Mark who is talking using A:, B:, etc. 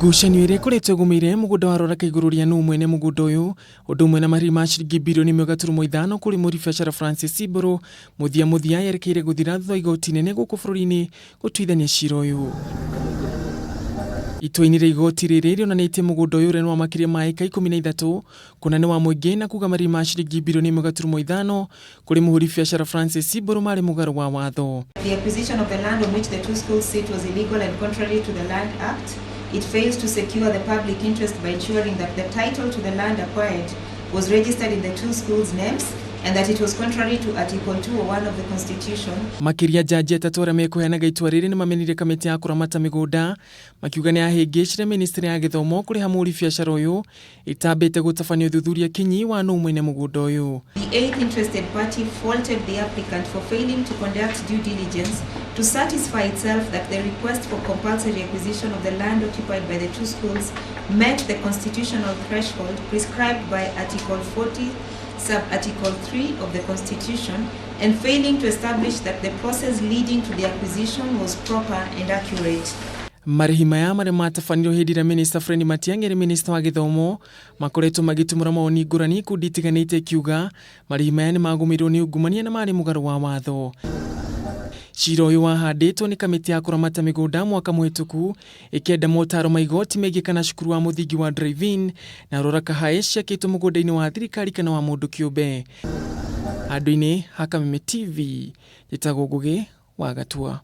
A: Ngucanio ĩrĩa ĩkoretwo ĩgũmĩire mũgũnda wa Roraka igũrũ rĩa nũ mwene mũgũnda ũyũ, ũndũ ũmwe na marĩhi ma ciringi birioni 1.5 kũrĩ mũribiacara Francis Mbũrũ, mũthia mũthia yerekeire gũthira thutha wa igoti inene gũkũ bũrũri-inĩ gũtuithania cira ũyũ. Itua-inĩ rĩa igoti rĩrĩ rĩonanĩtie mũgũnda ũyũ ũrĩa nĩ wa makĩria ma ĩka 13 kũna nĩ wa mũingĩ na kuga marĩhi ma ciringi birioni 1.5 kũrĩ mũhũri biacara Francis Mbũrũ marĩ mũgarũ wa watho.
B: The acquisition of the land on which the two schools sit was illegal and contrary to the Land Act. It fails to secure the public interest by ensuring that the title to the land acquired was registered in the two schools' names and that it was contrary to Article 201 of the Constitution.
A: Makĩria njanji atatũ arĩa mekũheanaga itua rĩrĩ nĩmamenire kamĩtĩ ya kũramata mĩgũnda makiuga nĩ yahĩngĩcire ministry ya gĩthomo kũrĩha mũhũri biacara ũyũ ĩtambĩte gũtabania ũthuthuria kinyi wa nũ mwene mũgũnda ũyũ.
B: The eighth interested party faulted the applicant for failing to conduct due diligence to satisfy itself that the request for compulsory acquisition of the land occupied by the two schools met the constitutional threshold prescribed by Article 40, sub-Article 3 of the Constitution, and failing to establish that the process leading to the acquisition was proper and accurate.
A: Marĩhi maya marĩa matabanĩrio hĩndĩ ĩrĩa Minista Fred Matiang'i arĩ minista wa gĩthomo makoretwo magĩtumũra mawoni ngũrani ikundi itiganĩte ikiuga marĩhi maya nĩ magũmĩirwo nĩ ungumania na marĩ mũgarũ wa watho. Cira ũyũ wahandĩtwo nĩ kamĩtĩ ya kũramata mĩgũnda mwaka mũhĩtũku ĩkĩenda motaro ma igoti megiĩ kana cukuru wa mũthingi wa Drive-In na Roraka High ciakĩtwo mũgũnda-inĩ wa thirikari kana wa mũndũ kĩũmbe. Handũ-inĩ ha Kameme TV, njĩtagwo Ngũgĩ wa Gatua.